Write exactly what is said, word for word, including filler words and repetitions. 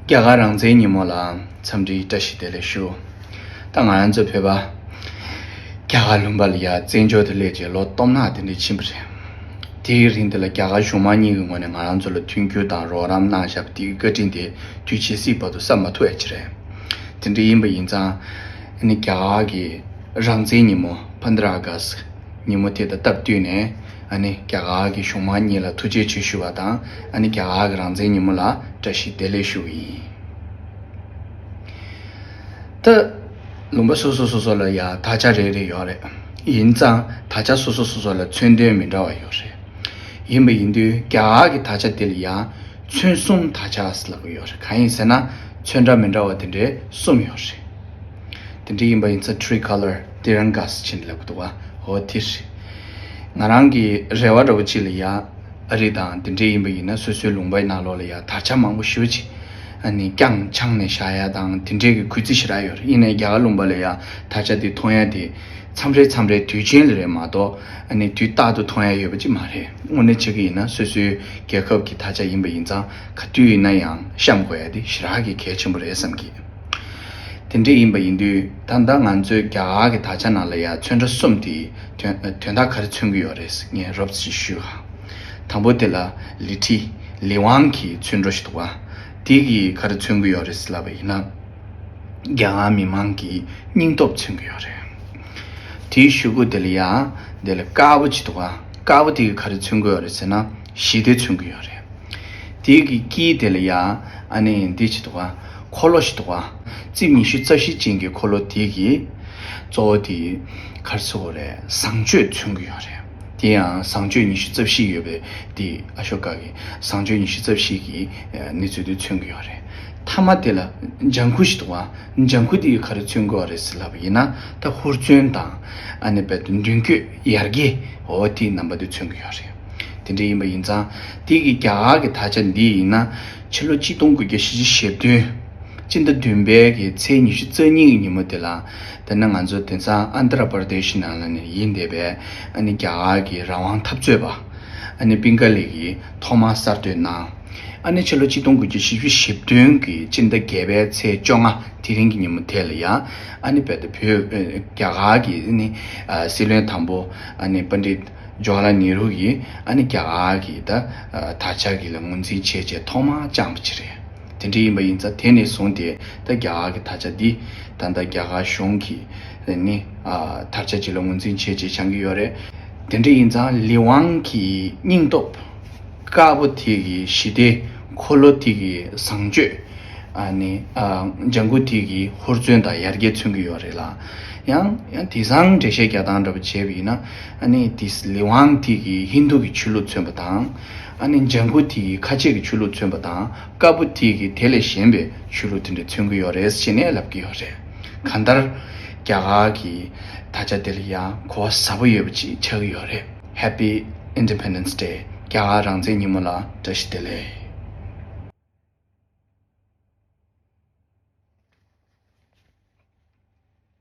རྒྱ་གར་རང་བཙན་ཉིན་མོ་ལ་འཚམས་འདྲིའི་བཀྲ་ཤིས་བདེ་ལེགས་ཞུ། ད་ང་རང་ཚོ་བོད་པ་རྒྱ་གར་ལུང་པ་ལ་ཡ་བཙན་བྱོལ་དུ་སླེབས་རྗེས་ལོ་སྟོང་ཕྲག་དེ་འདྲ་ཕྱིན་པ་རེད། དེའི་རིང་དེ་ལ་རྒྱ་གར་གཞུང་མང་གཉིས་ཀྱི་ངོས་ནས་ང་རང་ཚོ་ལ་མཐུན་འགྱུར་དང་རོགས་རམ་གནང་བཞག་པ་དེའི་བཀའ་དྲིན་དེ་དུས་ཇི་སྲིད་བར་དུ་བསམ་མ་ཐུབ་ཡ་ཅིག་རེད། དེ་འདྲ་ཡིན་པ་ཡིན་ཙང་ཨ་ནི་རྒྱ་གར་གྱི་རང་བཙན་ཉིན་མོ་པནྡྲ་ཨ་གྷ་སི་ཉིན་མོ་དེ་དང་སྟབས་བསྟུན་ནས་ཨ་ནི་རྒྱ་གར་གྱི་གཞུང་མང་གཉིས་ལ་ཐུགས་རྗེ་ཆེ་ཞུ་བ་དང་ཨ་ནི་རྒྱ་གར་གྱི་རང་བཙན་ཉིན་མོ་ལ་བཀྲ་ཤིས་བདེ་ལེགས་ཞུ་གི་ཡིན། ད་ལུང་པ་སོ་སོ་སོ་སོ་ལ་ཡ་དར་ཆ་རེ་རེ་ཡོད་རེད། ཡིན་ཙང་དར་ཆ་སོ་སོ་སོ་སོ་ལ་མཚོན་དོན་མི་འདྲ་བ་ཡོད་རེད། ཡིན་པ་ཡིན་དུས་རྒྱ་གར་གྱི་དར་ཆ་དེ་ལ་ཡ་མཚོན་གསུམ་དར་ཆ་ཟེར་ལབ་ཀྱི་ཡོད་རེད། གང་ཡིན་ཟེར་ན་མཚོན་ཁྲ་མི་འདྲ་བ་དེ་འདྲའི་གསུམ་ཡོད་རེད། དེ་འདྲ་ཡིན་པ་ཡིན་ཙང་ཊི་རི་ཀ་ལར་ཏི་རང་ག་ཟེར་ནས་ལབ་ཀྱི་འདུག་བ། འོ་དེ་རེད། ང་རང་གི་རེ་བ་འདྲ་བོ་ཅིག་ལ་ཡ་ཨ་རི་དང་དེ་འདྲ་ཡིན་པ་ཡིན་ན་སོ་སོའི་ལུང་པའི་ནང་ལོགས་ལ་ཡ་དར་ཆ་མང་པོ་ཞེ་པོ་ཅིག་ཨ་ནི་རྐྱང་འཕྱང་ནས་བཞག་ཡ་དང་དེ་འདྲའི་གི་གུས་བརྩི་ཞེ་དྲག་ཡོད་རེད། ཡིན་ནའི་རྒྱ་གར་ལུང་པ་ལ་ཡ་དར་ཆ་དེ་མཐོང་ཡ་དེ་མཚམས་རེ་མཚམས་རེ་དུས་ཆེན་ལ་རེད་མ་གཏོགས་ཨ་ནི་དུས་རྟག་ཏུ་མཐོང་ཡ་ཡོད་པ་ཅིག་མ་རེད། དངོས་གནས་བྱེད་ཀྱི་ཡིན་ན་སོ་སོའི་རྒྱལ་ཁབ་ཀྱི་དར་ཆ་ཡིན་པ་ཡིན་ཙང་ག་དུས་ཡིན་ན་ཡང་བཤམས་དགོས་ཡ་དེ་ཞེ་དྲག་གི་གལ་ཆེན་པོ་རེད་བསམ་གི། དེ་འདྲ་ཡིན་པ་ཡིན་དུས་ད་ལྟ་ང་ཚོའི་རྒྱ་གར་གྱི་དར་ཆ་ནང་ལ་ཡ་མཚོན་ཁྲ་གསུམ་དེ་དོན་དོན་དག་ག་རེ་མཚོན་གྱི་ཡོད་རེད་ངས་རོབ་ཙམ་ཞུས་ཧ། དང་པོ་དེ་ལ་ལི་ཁྲི་ལི་ཝང་གི་མཚོན་ཁྲ་ཞིག་འདུག་བ། དེ་གིས་ག་རེ་མཚོན་གྱི་ཡོད་རེད་ལབ་པ་ཡིན་ན། རྒྱ་གར་མི་མང་གི་སྙིང་སྟོབས་མཚོན་གྱི་ཡོད་རེད། དེའི་གཞུག་གུ་དེ་ལ་ཡ་དེ་ལ་དཀར་པོ་ཅིག་འདུག་བ། དཀར་པོ་དེ་གིས་ག་རེ་མཚོན་གྱི་ཡོད་རེད་ཟེར་ན་ཞི་བདེ་མཚོན་གྱི་ཡོད་རེད། དེ་གི་དཀྱིལ་དེ་ལ་ཡ་ཨ་ནི་འདི་ཅིག་འདུག་ག་འཁོར་ལོ་ཞིག་འདུག་ག་རྩིབས་ཉི་ཤུ་རྩ་བཞི་ཅན་གྱི་འཁོར་ལོ་དེ་གི་གཙོ་བོ་དེ་ག་རེ་ཟེར་དགོས་རེད། བཟང་སྤྱོད་མཚོན་གྱི་ཡོད་རེད། དེ་ཡང་བཟང་སྤྱོད་ཉི་ཤུ་རྩ་བཞི་ཡོད་པའི་དེ་ཨ་ཤོ་ཀ་གི་བཟང་སྤྱོད་ཉི་ཤུ་རྩ་བཞི་གི་གནས་ཚུལ་དེ་མཚོན་གྱི་ཡོད་རེད། མཐའ་མ་དེ་ལ་ལྗང་ཁུ་ཞིག་འདུག་ག་ལྗང་ཁུ་དེ་ག་རེ་མཚོན་གྱི་ཡོད་རེད་ཟེར་ལབ་པ་ཡིན་ན་ད་ཧུར་བརྩོན་དང་ཨ་ནི་རྦད་དེ་མདུན་སྐྱོད་ཡར་རྒྱས་འོ་དེའི་རྣམ་པ་དེ་མཚོན་གྱི་ཡོད་རེད། དེ་འདྲ་ཡིན་པ་ཡིན་ཙང་དེ་གི་རྒྱ་གར་གྱི་དར་ཆ་འདི་ཡིན་ན་ཕྱི་ལོ་གཅིག་སྟོང་དགུ་བརྒྱ་བཞི་བཅུ་ཞེ་བདུན་སྤྱི་ཟླ་བདུན་པའི་གི་ཚེས་ཉི་ཤུ་རྩ་གཉིས་ཀྱི་ཉིན་མོ་དེ་ལ་དེ་ནི་ང་ཚོ་དེང་སང་ཨན་དྷ་ར་པར་དེཤ་ནང་ལ་ནི་ཡིན་བསྡད་པའི་ཨ་ནི་རྒྱ་གར་གྱི་རང་དབང་འཐབ་རྩོད་པ་ཨ་ནི་པིང་ཀ་ལི་གིས་ཐོག་མར་གསར་གཏོད་གནང་། ཨ་ནི་ཕྱི་ལོ་གཅིག་སྟོང་དགུ་བརྒྱ་བཞི་བཅུ་ཞེ་བདུན་གྱི་སྤྱི་ཟླ་བརྒྱད་པའི་ཚེས་བཅོ་ལྔ་དེ་རིང་གི་ཉིན་མོ་དེ་ལ་ཡང་ཨ་ནི་རྦད་དེ་བོད་རྒྱ་གར་གྱི་ཨ་ནི་སྲིད་བློན་དང་པོ་ཨ་ནི་པཎྜི་ཏ་ཇོ་ཧ་ལ་ནེ་རུ་ཡིས་ཨ་ནི་རྒྱ་གར་གྱི་ད་དར་ཆ་གི་ལ་ངོས་འཛིན་བྱས་རྗེས་ཐོག་མར་བཅངས་པ་ཅིག་རེད། དེ་འདྲ་ཡིན་པ་ཡིན་ཙང་དེ་ནས་བཟུང་སྟེ་ད་རྒྱ་གར་གྱི་དར་ཆ་འདི་ད་ལྟ་རྒྱ་གར་གཞུང་གིས་ནི་དར་ཆ་ཅིག་ལ་ངོས་འཛིན་བྱས་རྗེས་བཅངས་ཀྱི་ཡོད་རེད། དེ་འདྲ་ཡིན་ཙང་ལི་ཝང་གི་སྙིང་སྟོབས། དཀར་པོ་དེ་གི་ཞི་བདེ། འཁོར་ལོ་དེ་གི་བཟང་སྤྱོད། ཨ་ནི་ཨ་ལྗང་ཁུ་དེ་གི་ཧུར་བརྩོན་དང་ཡར་རྒྱས་མཚོན་གྱི་ཡོད་རེད་ལ། ཡང་ཡང་དེང་སང་འགྲེལ་བཤད་རྒྱག་སྟངས་འདྲ་པོ་བྱས་པ་ཡིན་ན་ཨ་ནི་དེ་ལི་ཝང་དེ་གི་ཧིན་དུ་གི་ཆོས་ལུགས་མཚོན་པ་དང་། ཨ་ནི་ལྗང་ཁུ་དེ་གི་ཁ་ཆེ་གི་ཆོས་ལུགས་མཚོན་པ་དང་དཀར་པོ་དེ་གི་དེ་ལས་གཞན་པའི་ཆོས་ལུགས་དེ་འདྲ་མཚོན་གྱི་ཡོད་རེད་ཟེར་ནས་ལབ་ཀྱི་ཡོད་རེད། གང་ལྟར་རྒྱ་གར་གི་དར་ཆ་དེ་ལ་ཡང་གོ་བ་ཟབ་པོ་ཡོད་པ་ཅིག་ཆགས་ཀྱི་ཡོད་རེད། Happy Independence Day. རྒྱ་གར་རང་བཙན་ཉིན་མོ་ལ་བཀྲ་ཤིས་བདེ་ལེགས།